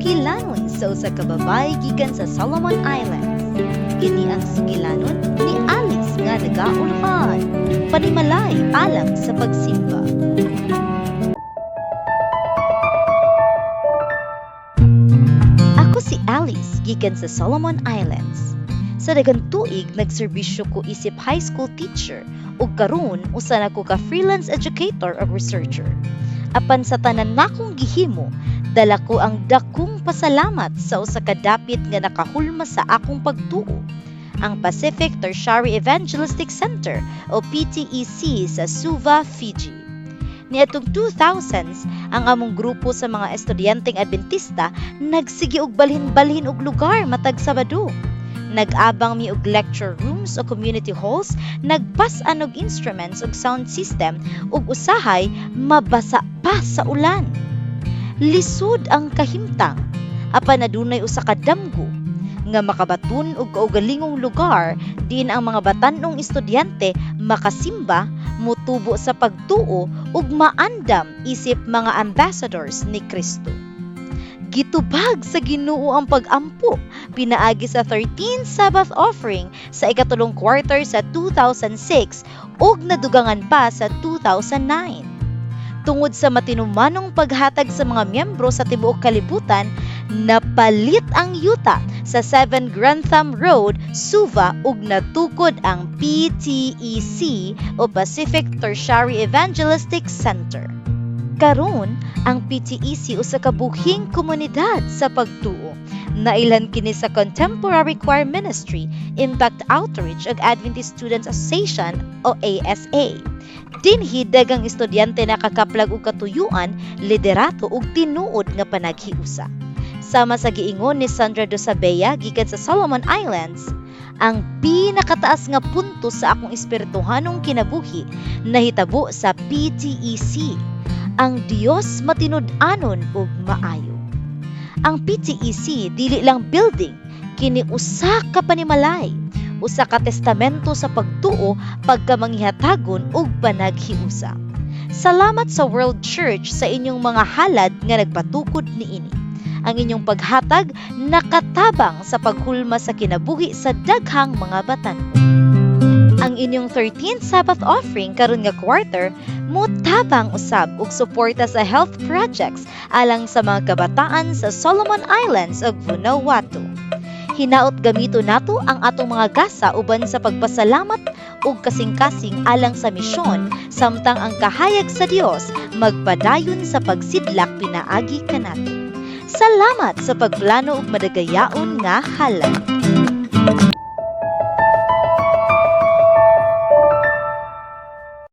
Sugilanon sa usa ka babae gikan sa Solomon Islands. Kini ang sugilanon ni Alice nga nagaulhan. Panimalay alang sa pagsimba. Ako si Alice gikan sa Solomon Islands. Sa daghang tuig nagserbisyo ko isip high school teacher ug karon usa na ko ka freelance educator ug researcher. Apan sa tanan nakong gihimo, dala ko ang dakong pasalamat sa usa ka dapit nga nakahulma sa akong pagtuo, ang Pacific Tertiary Evangelistic Center o PTEC sa Suva, Fiji. Niadtong 2000s, ang among grupo sa mga estudyanteng Adventista nagsige og balhin-balhin og lugar matag Sabado. Nag-abang mi og lecture rooms o community halls, nagpas-an og instruments ug sound system ug usahay mabasa pa sa ulan. Lisod ang kahimtang, apan adunay usa ka damgo nga makabaton og kaugalingong lugar diin ang mga batan-ong estudyante makasimba, motubo sa pagtuo ug maandam isip mga ambassadors ni Kristo. Gitubag sa Ginoo ang pag-ampo pinaagi sa 13th Sabbath offering sa ikatulong quarter sa 2006 ug nadugangan pa sa 2009. Tungod sa matinumanong paghatag sa mga miyembro sa tibuok kalibutan, napalit ang yuta sa 7 Grantham Road, Suva ug natukod ang PTEC o Pacific Tertiary Evangelistic Center. Karon, ang PTEC usa ka buhing komunidad sa pagtuo. Nailhan kini sa Contemporary Choir Ministry, Impact Outreach ug Adventist Students Association o ASA. Dinhi daghang estudyante nakakaplag og katuyuan, liderato ug tinuod nga panaghiusa. Sama sa giingon ni Sandra Dosabea gikan sa Solomon Islands, "Ang pinakataas nga punto sa akong espirituhanong kinabuhi nahitabo sa PTEC. Ang Dios matinud-anon ug maayo." Ang PTEC dili lang building, kini usa ka panimalay, usa ka testamento sa pagtuo, pagkamangihatagon ug panaghiusa. Salamat sa World Church sa inyong mga halad nga nagpatukod niini. Ang inyong paghatag nakatabang sa paghulma sa kinabuhi sa daghang mga batan-ong. Ang inyong 13th Sabbath offering karon nga quarter motabang usab og suporta sa health projects alang sa mga kabataan sa Solomon Islands ug Vanuatu. Hinaot gamito nato ang atong mga gasa uban sa pagpasalamat ug kasing-kasing alang sa misyon samtang ang kahayag sa Dios magpadayon sa pagsidlak pinaagi kanato. Salamat sa pagplano og madagayaon nga halad.